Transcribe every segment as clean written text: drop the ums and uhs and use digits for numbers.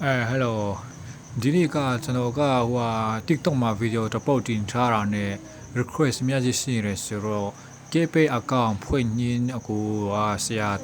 Eh hello dini ka channel ka wa tiktok ma video chapo tin thara ne request mya ji si re siro kpay account phuin nin aku wa sia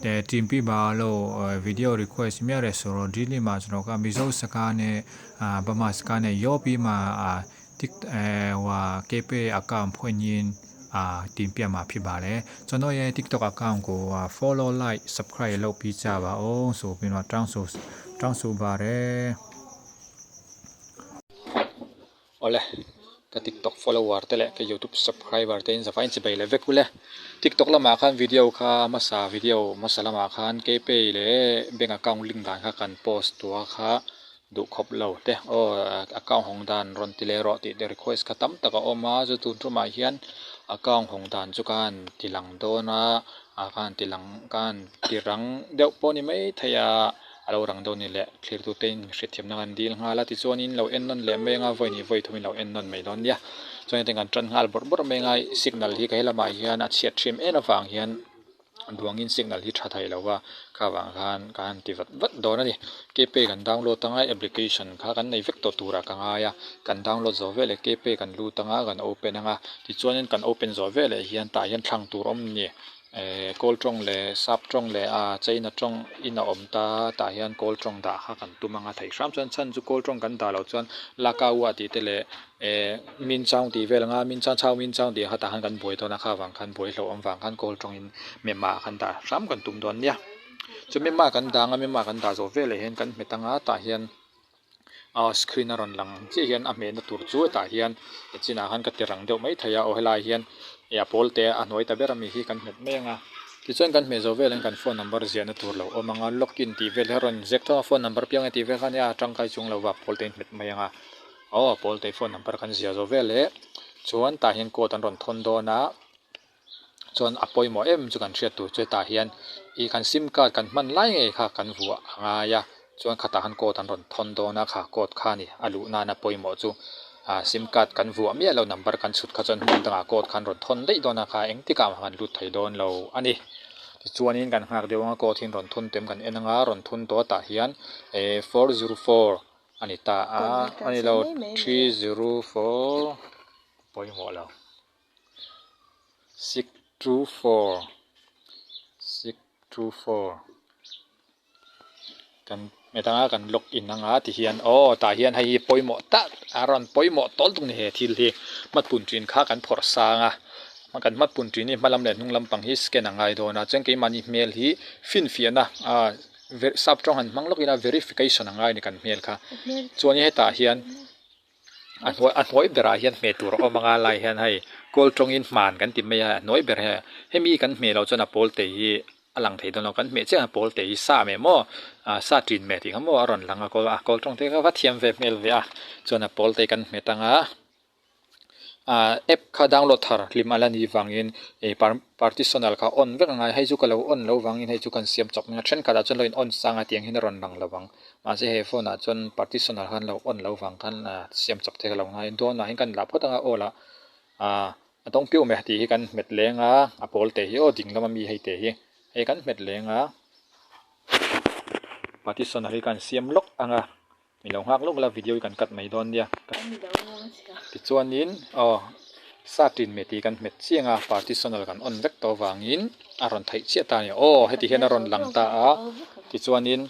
te tin pi ba lo video request mya re siro dini ma channel ka mizo saka ne bama saka ne yo pi ma tik eh wa kpay account phuin nin တင်ပြမှာဖြစ်ပါတယ်ကျွန်တော်ရဲ့ TikTok account ကို follow like subscribe လုပ်ပြီးကြပါအောင်ဆိုပြီးတော့တောင်းဆိုတောင်းဆိုပါတယ် Awle ka TikTok follower te leh ka YouTube subscriber te in zavain chi bei leh vek ule TikTok lamah khan video kha hmasa video hmasa lamah khan kpay leh bank account link dan kha kan post tua kha duh khawp lo te aw account hawng dan rawn ti leh rawh tih te request kha tam tak a awm a chu tun tumah hian account hawng dan chu ka han ti lang dawn a ah ka han ti lang ka han ti rang deuh pawh a ni maithei a a lo rang deuh a ni leh thlir tute in hriatthiamna kan dil nghal a tichuanin lo en nawn leh mai anga vawi hnih vawi thum in lo en nawn mai dawn nia chuan hetiang kan tan nghal bawrh bawrh mai anga signal hi ka he lamah hian a chhiat hrim em avang hian duangin signal hi tha thei lo va kha vang khan ka han ti vat vat dawn a ni kpay kan download anga application kha kan nei vek tawh turah ka ngai a kan download zawh veleh kpay kan lut anga kan open anga tichuanin kan open zawh veleh hian tah hian thlang tur awm ni eh kawl tawng leh sap tawng leh a china tawng in a awm ta tah hian kawl tawng dah kha kan tum anga theih hram chuan chhan chu kawl tawng kan dah loh chuan laka ua tih te leh Eh min chang tih vel anga min chang chau min chang tih kha tah khan kan buai dawn a kha vang khan buai hlauhawm vang khan kawl tawngin myanmar ah khan dah hram kan tum dawn nia chu myanmar kan dang a myanmar kan dah zawh veleh hian kan hmet anga tah hian aw screen a rawn lang ang chiah hian a hmehna tur chu tah hian chinah khan ka ti rang deuh mai thei a aw helaiah hian eh a pawl te a hnuai ta ber ami hi kan hmet mai anga tichuan kan hmeh zawh veleh kan phone number ziahna tur lo awm anga login tih vel hi a rawn ziak thung a phone number piang e tih vel kha nia a tangkai chung lova pawl te in hmet mai anga. Aw pawl te phone number kan ziah zawh vel leh chuan tah hian code an rawn thawn dawn a chuan a pawimawh em chu kan hriat tur chu hetah hian ih kan sim card kan hman lai ngei kha kan vuah a ngai a chuan khatah khan code an rawn thawn dawn a kha code kha a ni a luh nana pawimawh chu ah sim card kan vuah miah lo number kan chhut kha chuan hmun dangah code khan rawn thawn daih dawn a kha engtikah mah kan lut thei dawn lo a ni tichuanin kan nghak deuh anga code hi an rawn thawn tem kan en anga rawn thawn tawh tah hian eh 404. A ni ta a, a ni lo 304 pawimawh lo 624 624 kan hmet anga kan log in anga ti hian aw tah hian hei hi pawimawh tak a rawn pawimawh tawl tuk ni he thil hi hmatpun thin kha kan phawrh sang a kan hmatpun thin hi hmalam leh hnung lampang hi scan a ngai dawn a chuan keimahni hmel hi finfiahna ah. Sap tawng han hmang lawk ila verification a ngai a ni kan hmel kha chuan hetah hian a hnuai a hnuai berah hian hmeh tur a awm anga lai hian hei kawl tawngin hman kan ti mai a a hnuai ber hi hemi kan hmeh loh chuan a pawl te hi a lang thei dawn lo kan hmeh chiah a pawl te hi sa meh maw ah sa tin meh tih kha maw a rawn lang a kawl a kawl tawng te kha va thiam ve hmel ve a chuan a pawl te kan hmet anga. Ah app kha download thar hlim a la nih vangin ih partitional kha on vek a ngai hei chu ka lo on loh vangin hei chu kan siam chawp mai a thenkhatah chuan lo in on sang a tiang hian a rawn lang lo vang mahse he phone ah chuan partitional khan lo on loh vang khan ah siam chawp te ka lo ngai dawn ah hian kan lah phawt anga aw lah ah a dawng piau mai tih hi kan hmet leng a a pawl te hi aw ding lama mi hei te hi hei kan hmet leng a partitional hi kan siam lawk anga. Mi lo nghak lawk la video hi kan cut mai dawn nia. Tichuanin aw sa tin meh tih kan hmet chiang a partitional kan on vek tawh avangin a rawn theih chiah ta a ni. Aw heti hian a rawn lang ta a tichuanin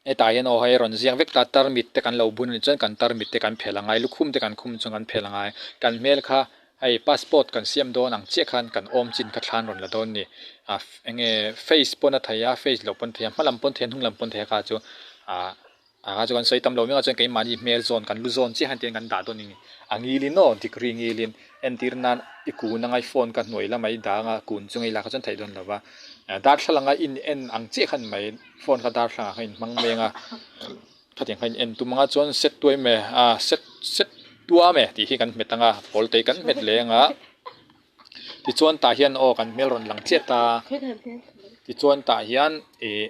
hetah hian aw hei a rawn ziak vek ta tarmit te kan lo bun a nih chuan kan tarmit te kan phelh angai lukhum te kan khum chuan kan phelh angai kan hmel kha hei passport kan siam dawn ang chiah khan kan awm chin kha thlan rawn la dawn a ni ah eng nge face pawn a thei a face loh pawn a thei a hma lam pawn a thei a hnung lam pawn a thei a kha chu ah a kha chu kan sawi tam lo miau a chuan keimahni hmel zawn kan lu zawn chiah khan tiang kan dah dawn a ni a ngilin aw degree ngilin entir nan i kun anga i phone kha hnuai lamah i dang a kun chunga i lak kha chuan theih dawn lo va darthlalang a in en ang chiah khan mai phone kha darthlalang ah khan in hmang mai anga. Khatiang kha in en tum anga chuan set tuai me a set set tua me tih hi kan hmet anga pawl te kan hmet leh anga tichuan tah hian aw kan hmel rawn lang chiah ta tichuan tah hian ih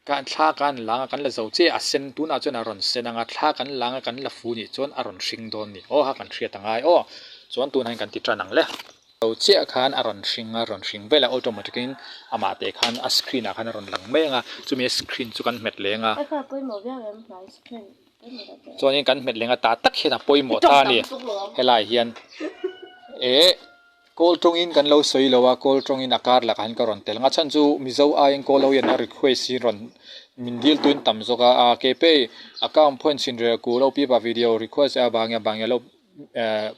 kan thla kan lang a kan la zo chiah a sen tunah chuan a rawn sen anga thla kan lang a kan la fu nih chuan a rawn hring dawn ni aw kha kan hriat angai aw chuan tunah hian kan ti tan ang le. Lo chiah khan a rawn hring a, rawn hring vel a automatic in amah teh khan a screen ah khan a rawn lang mai ang a, chumi a screen chu kan hmet leng a. Chuanin kan hmet leng a tah tak hian a pawimawh ta a ni helai hian eh kawl tawngin kan lo sawi lo a, kawl tawngin a kar lakah hian ka rawn tel ang a chhan chu Mizo aiin kawl ho hian a request hi rawn min dil tuin tam zawk a, ah keipei account phawn chhin reh ku lo pipa video request a bang e bang e lo.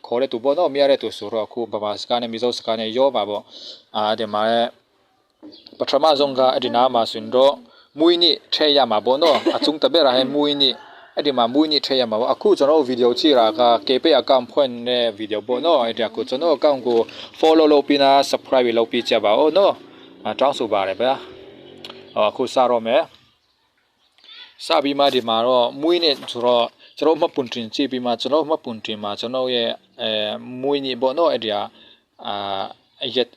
Khawle tu pawh no miare tu su rawh khu bama sakane mizo sakane yo ma bo a de ma e pathama zawng kha a dina ma sun rawh mui ni the ya ma bo no a chung ta berah hian mui ni a di ma mui ni the ya ma bo a khu chuan aw video chi rah kha ke pei account phawn nge video pawh no a tia ku chuan aw account ku follow lo pin a subscribe lo pi chiah ba aw no a tang su ba re ba a khu sa rawh me. Sa bi ma di ma ro mui ne chu ro charo hma pun thin chi bi ma charo hma pun thin ma chano ye mui ni bo no area a yet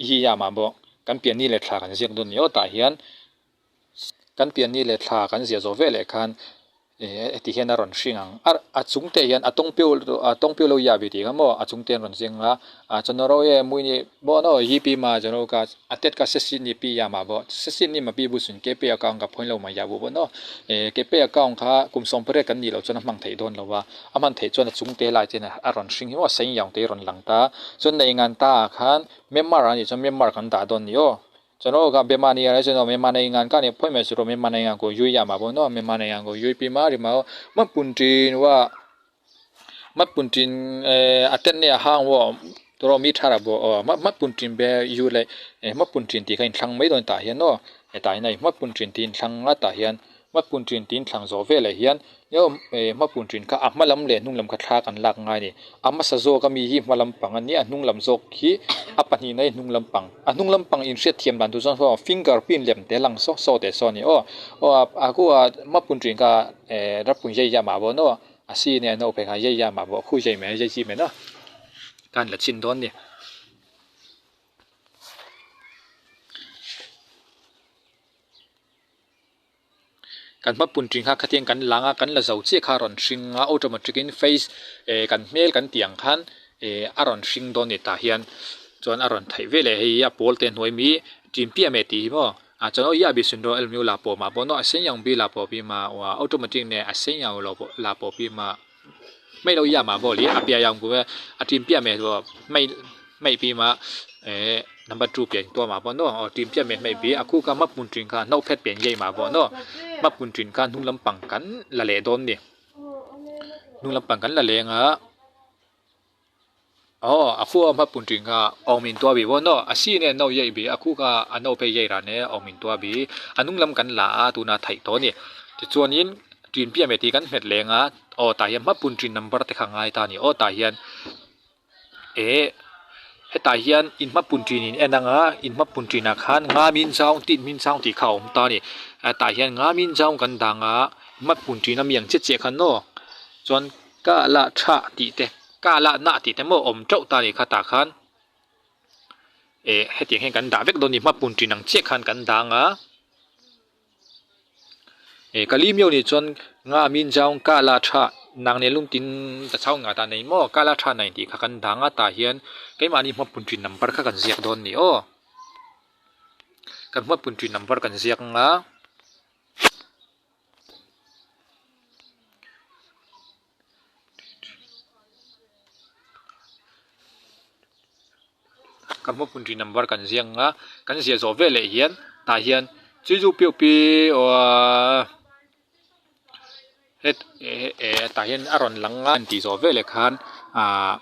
hi ya ma bo kan pian ni leh thla kan ziak dawn ni aw tah hian kan pian ni leh thla kan ziah zawh veleh khan. Ehh heti hian a rawn hring ang a a chung te hian a tawng piau a tawng piau lo ya bi tih kha maw a chung te an rawn zing a ah chuan ro e mui ni maw no hi pi ma chuan ro ka a tet ka se si ni pi ya ma bawh se si ni ma pi bu sun ke pe account ka phawi lo mai ya bu bawh naw ehh ke pe account kha kum sawm pariat kan nih loh chuan a hmang theih dawn lo a a hman theih chuan a chung te lai te hian a rawn hring hi maw a sei ang te hi a rawn lang ta chuan nei ngan ta ah khan Myanmar a nih chuan Myanmar kan dah dawn ni aw. Chuan aw ka bema ni a chuan aw mema nei ngan ka ni phoi mai chu mema nei ngan ko yui ya ma bo no mema nei ngan ko yui pi ma ri ma ma pun tin wa ma pun tin a ten ne a hang wo turo mi thara bo aw ma ma pun tin be yu le ma pun tin ti kha in thlang mai dawn tah hian aw hetah hian hei ma pun tin ti in thlang a tah hian Hma pun ṭin tin thlang zawh veleh hian hma pun ṭin kha a hma lam leh hnung lam kha thla kan lak ngai a ni. A hmasa zawk ami hi hma lampang a nia, a hnung lam zawk hi a pahnihna hi hnung lampang. A hnung lampang inhriat thiam dan tur chuan saw finger print lem te lang saw saw teh saw a ni aw. Aw a khu a hma pun ṭin kha ram pun zai zia mah bawk naw a si nen a naupang kha zai zia mah bawk khu zai mai zai chi mai naw khan la chhin dawn a ni. Kan hma pun ṭin kha khatiang kan lang a, kan la zo chiah kha a rawn hring a, automatic in face eh kan hmel kan tih ang khan eh a rawn hring dawn a ni tah hian chuan a rawn theih veleh hei hi a pawl te hnuai mi ṭin piah mai tih hi maw ah chuan aw i a bi sun rawh elmiu la pawh mah pawh naw a sen yang bi la pawh pi ma automatic nen a sen yang lo pawh la pawh pi ma. Hmei lo ia mah bawlh hi a piah yang kuh e a team piah meh chu hmei hmei pi mah eh number two pian tuah mah pawh naw aw team piah meh hmei pi a khu kha hma pun thin kha hnauh phet pian ngei mah pawh naw hma pun thin kha hnung lampang kan la leh dawn a ni hnung lampang kan la leng a. Aw a khu a hma pun thin kha awm in tua bih pawh naw a si nen no yeih bih a khu kha a no phei yeih ran e awm in tua bih a hnung lam kan la a tuna theih tawh a ni tichuanin ṭin piah mai tih kan hmet leng a aw tah hian hma pun ṭin number te kha ngai ta a ni aw tah hian eh hetah hian in hma pun ṭin in en ang a in hma pun ṭin ah khan nga min chau tih min chau tih kha a awm ta a ni tah hian nga min chau kan dang a hma pun ṭin a mi ang chiah chiah khan aw chuan ka la tha tih te. Ka lah nah tih te maw awm teuh ta nih kha tah khan eh hetiang hian kan dah vek dawn a ni hma pun ṭin ang chiah khan kan dang a eh ka li miau nih chuan nga min zau ka la tha nang nen lung tin ta chau ngah ta nei maw ka la tha nei tih kha kan dang a tah hian keimahni hma pun ṭin number kha kan ziak dawn a ni aw kan hma pun ṭin number kan ziak ang a. Kan hma pun ṭin number kan ziak ang a kan ziah zawh veleh hian tah hian chi zu piu pi aw het eh tah hian a rawn lang a an tih zawh veleh khan ahh.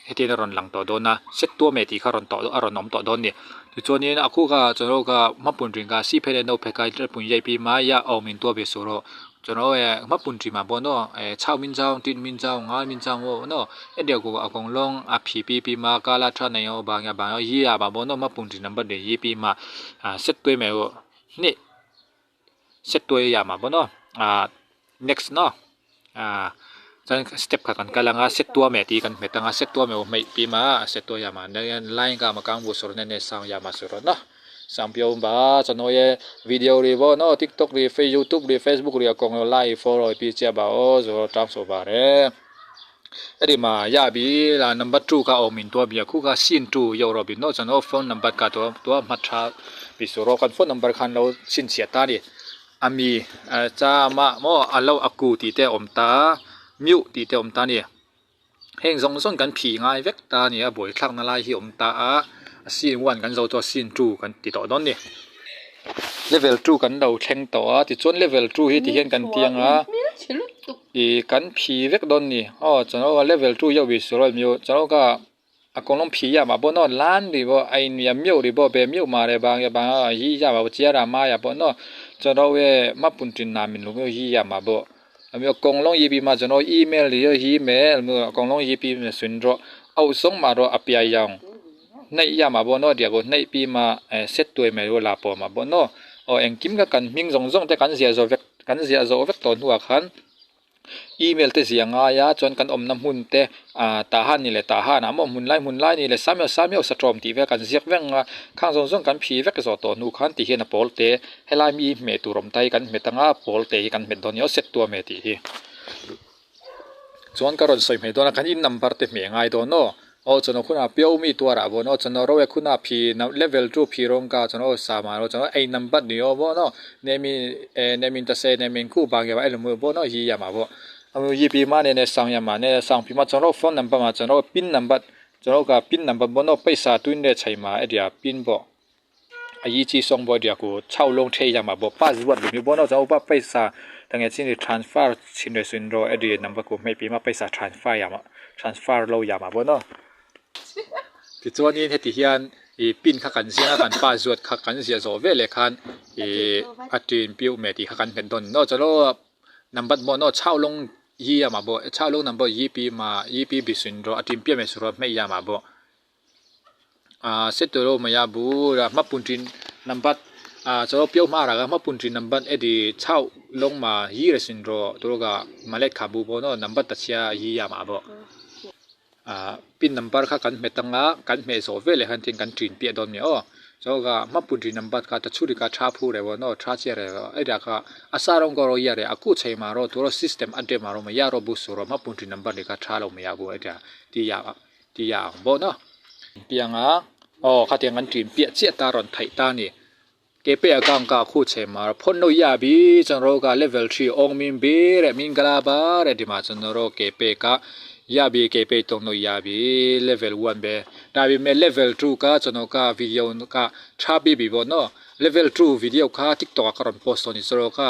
Hetiang a rawn lang tawh dawn a set tuam eh tih kha a rawn tawh a rawn awm tawh dawn a ni tichuanin a khuka chuan aw kha hmapun ring kha si phei leh no phei kha pun yai pi mai a awm in tua ve suh rawh chuan aw eh hmapun ṭi mah pawh naw eh chau min chau tin min chau ngai min chau aw naw hetiang kawng a kawng lawng a phi pi pi ma kala tha nei aw bang ya bang yi a mah pawh naw hmapun ṭi number de yi pi ma ah set tuai mai aw hnih set tuai ya mah pawh naw ah next naw ah chuan step kha kan kal ang a set tuam eh tih kan hmet ang a set tuam eh hmeih pi mah a set tuai ya mah line ka ma kang bu sawr nen e sang ya mah sawr naw sang piau ba chuan hawi e video ri pawh naw tiktok ri youtube ri facebook ri a kawng live follow pi chiah ba aw zawr tang sawh var e. Eri ma ya bi la number 2 ka o min tua bia khu ka sin 2 yo ro bi no chan o phone number ka to tua ma tha bi su ro kan phone number khan lo chin chia ta ni ami cha ma mo alo aku ti te om ta mute ti te om ta ni heng zawng zawng kan phih ngai vek ta a ni a buaithlak na lai hi a awm ta a a scene one kan zo chu a scene two kan ti tawh dawn a ni level two kan lo thleng tawh a tichuan level two hi ti hian kan ti ang a ih kan phih vek dawn a ni aw chuan aw level two hi a wi sual a chuan aw ka a kawng lawng phih yam ah pawh naw lan rih pawh a in miam miauh rih pawh be miauh mah leh bang bang a hi yam ah pawh chiar a mai ah pawh naw chuan aw e mapun tin na min lu hi yam ah pawh. Kawng lawng yipi ma chuan aw email ri hi me kawng lawng yipi me sun rawh auh sawng mah rawh a piai yang hnaih ya mah pawh naw diak aw hnaih pi ma set tuai mai rawh la pawh mah pawh naw aw engkim kha kan hming zawng zawng te kan ziah zawh vek kan ziah zawh vek tawh hnuah khan email te ziah ngai a chuan kan awmna hmun te ah tahan ni leh tahan ah maw hmun lai hmun lai ni leh samiau samiau satawm tih vel kan ziak vek ang a khang zawng zawng kan phih vek zawh tawh hnu khan ti hian a pawl te. Helai mi hmeh tur awm ta hi kan hmet anga pawl te hi kan hmet dawn nia set tuam e tih hi. Chuan ka rawn sawi hmeh dawn a kan in number te hmeh ngai dawn aw. Aw chuan aw khuna pio mi tuar ah vawn aw chuan aw ro e khuna phi level two phi rawng ka chuan aw sa ma ro chuan aw ei number ni aw vawn aw nemi e nemin ta se nemin khu bang ya elu mu vawn aw hi ya ma vaw. Amu yi pi ma ne ne sang ya ma ne sang pi ma chuan aw phone number ma chuan aw pin number chuan aw ka pin number vawn aw paisa tuin le chhai ma area pin pawh. A yi chi sawng bo dia ku chau long thei ya ma bo pa zuat lu mi bo no chau pa paisa tange chin ri transfer chin re sun ro adi number ku hmei pi ma paisa transfer ya ma transfer lo ya ma bo no tichuanin heti hian ih pin kha kan ziang a kan pa zuat kha kan ziah zawh vel leh khan ih a tin piu me tih kha kan nghet dawn no chalo number bo no chau long yi ya ma bo chau long number yi pi ma yi pi bi sun ro a tin piu me su ro hmei ya ma bo. Ahh seturo maya bu ra hma pun thin number ah chaw piau hma ra hma pun thin number edi chau long ma hi re sin ro turo ga malet kha bu pawh naw number ta chhia hi a mah bawk ah pin number kha kan hmet anga kan hmeh zawh veleh khan tin kan ṭin piah dawn nia aw chaw ga hma pun thin number kha ta chhuri kha tha phu reuh a naw tha chiah reuh a hetiang kha a sa rawng kawr ya re a ku chei mah rawh turo system a dem a rawng ya rawh bu su rawh hma pun thin number ni kha tha lo mai a bu hetiang ti ya. Ti a ang bawk na. Piang a, aw khatiang kan ṭin piah chiah ta rawn theih ta a ni. Ke pe a kang ka khu chhe mar phone no ya bi chuan ro ka level three awng min bi reh min gala ba reh ti ma chuan ro ke pe ka ya bi ke pe tawng no ya bi level one be ta bi me level two ka chuan ka video ka tha bi bi bawk no level two video kha tiktok ah ka rawn post tawh a ni chuan ro ka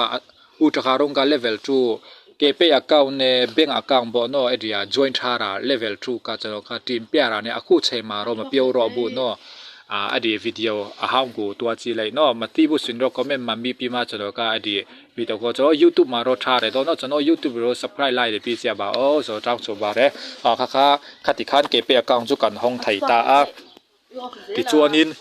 U tha rawng ka level two ke pay account ne bank account pawh naw area join tha ra level two ka chalo kha team pair ah ne a khu chhe ma ro ma pio ro bu naw ah adi video a hang ku tua chi lai naw ma ti bu sin ro comment ma mi pi ma chalo ka adi video ko cho youtube ma ro tha re do naw chano youtube ro subscribe lai le pi chia ba aw so tang chu ba re a kha kha khati khan ke pay account chu kan hawng thei ta a tichuanin.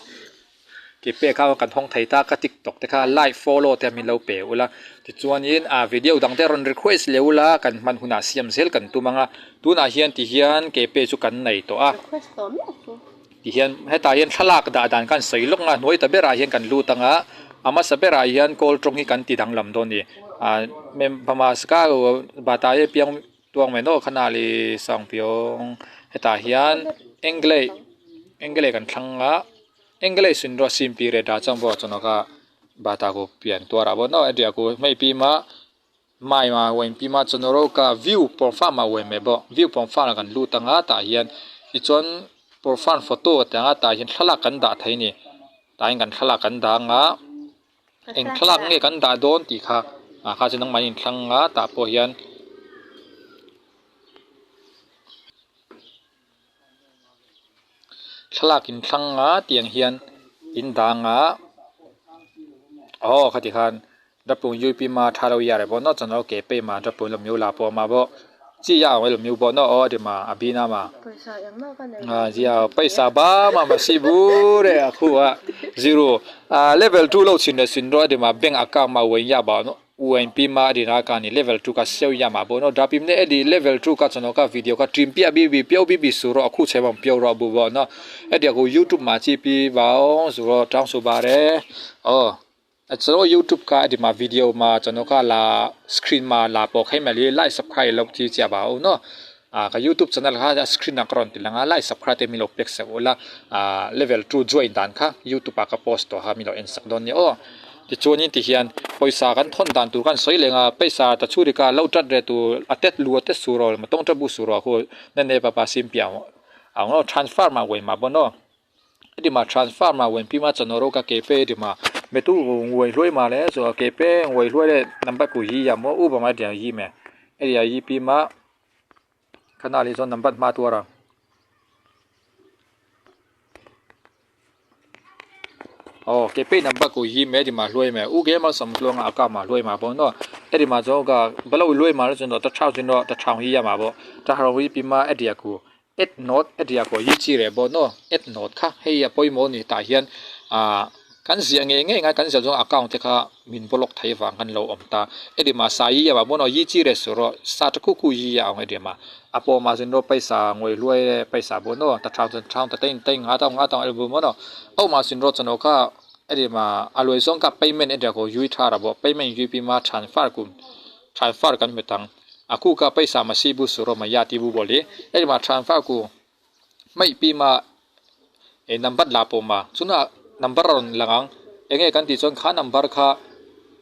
Ke pek a kan hawng thei ta ka tiktok te kha like follow te min lo pe ula tichuanin ah video dang te rawn request leh ula kan hman hunah siam zel kan tum ang a tunah hian ti hian ke pe chu kan nei tawh a ti hian hetah hian thlalak dah dan khan sawi lawk ang a hnuai ta berah hian kan lut ang a a hmasa berah hian kawl tawng hi kan ti danglam dawn a ni ah bata hi piang tuang mai nawk khan a li sang piang hetah hian englei englei kan thlang a. English in ro sim pi re da chang bo chano ka bata ko pian tuara bo no adia ko mai pi ma mai ma wen pi ma chano ro ka view profile ma wen me bo view profile kan lu tanga tah hian tichuan profile photo tanga tah hian thlalak kan dah thei ni tah hian kan thlalak kan dah anga eng thlalak nge kan dah dawn tih kha ah kha chu nangmah in thlang a tah pawh hian. Thlalak in thlang a tiang hian in dang a aw khati khan rapung U P ma tha lo yar pawh naw chuan aw ke pei ma rapung lo miu la pawh ma bawk chi ya ang lo miu bawk naw aw ri ma a bi na ma zia paisa ba ma ma si bu re a khu a zero a level 2 lo chin le sin ro ri ma bank account ma wen ya ba no. UNP ma adi na ka ni level 2 ka seo ya ma bo no drapim ne edi level 2 ka chono ka video ka trim pia bi bi pio bi bi su ro akhu che bang pio ro bu bo no edi ko youtube ma chi pi ba ong su ro tang su ba re oh cho youtube ka edi ma video ma chono ka la screen ma la po khai ma li like subscribe lo chi chia ba o no. Ah ka youtube channel kha a screen ah ka rawn ti lang a like subscribe te min lo pek sak ula ah level 2 join dan kha youtube ah ka post tawh a min lo en sak dawn nia aw tichuanin tihian pawisa kan thawn dan tur khan sawi leng a pawisa ta chhurika lo tat reh tur a tet lu a tet sur aw tawng ta bu sur aw khu na ne papa sim piah ang aw transfer mah uai mah pawn aw. Edima transfer ma wen pi ma chanoro ka ke pe edima metu ngui hluai ma le so ke pe ngui hluai le number ku hi ya mo u ba ma dia hi me edia hi pi ma khana li chuan number hma tuar a. Aw ke pe number ku hi me edima hluai me u ge ma sam tluanga a ka ma hluai ma pawh no edima chuan ka balo hluai ma le chuan ta thau chin ro ta thau hi ya ma pawh ta hro hi pi ma edia ku Add note a ria pawh hi chi reh bawk naw add note kha hei a pawimawh a ni tah hian ah kan ziah ngei ngei ngai kan ziah zawng account te kha min block thei vang khan lo awm ta edima sa hi a bawk naw hi chi reh suh rawh sa tha khu khu hi a awm edima a pawh mah zin rawh paisa ngawi hluai leh paisa bawk naw ta thang chuan thang ta te in te nga tawng nga tawng elbu maw naw aw mah zin rawh chano kha edima a luai zawng kha payment edria ko yui tha ra bawk payment yui pi ma transfer kum transfer kan hmet ang. A ku ka paisa ma si bu suro ma ya ti bu boli e ma transfer ku mai pi ma e number la po ma chuna number ron langang enge kan ti chuan kha number kha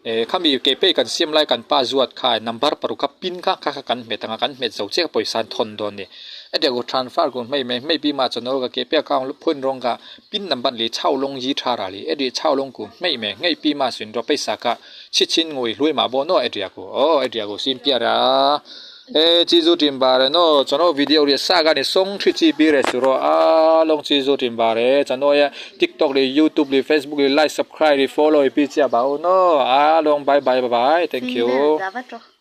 e khami ke pe kan siam lai kan pa zuat kha number paru kha pin kha kha kha kan hmet anga kan hmet zo che pawisa an thawn dawn ni e de ku transfer ku mai mai mai pi ma chuan ka ke pe account phun rawng ka pin number li chau long yi tha ra li e di chau long ku mai mai ngai pi ma sin ro paisa ka Chhi chin ngui hlui mah bawh naw area ku aw area ku sim piar a e chi zu tim bare no chano video ri sa ga ni song thri chi pi re su ro a long chi zu tim bare chano ya tiktok li youtube li facebook li like subscribe li follow pi chia ba no a long bye bye bye bye thank you.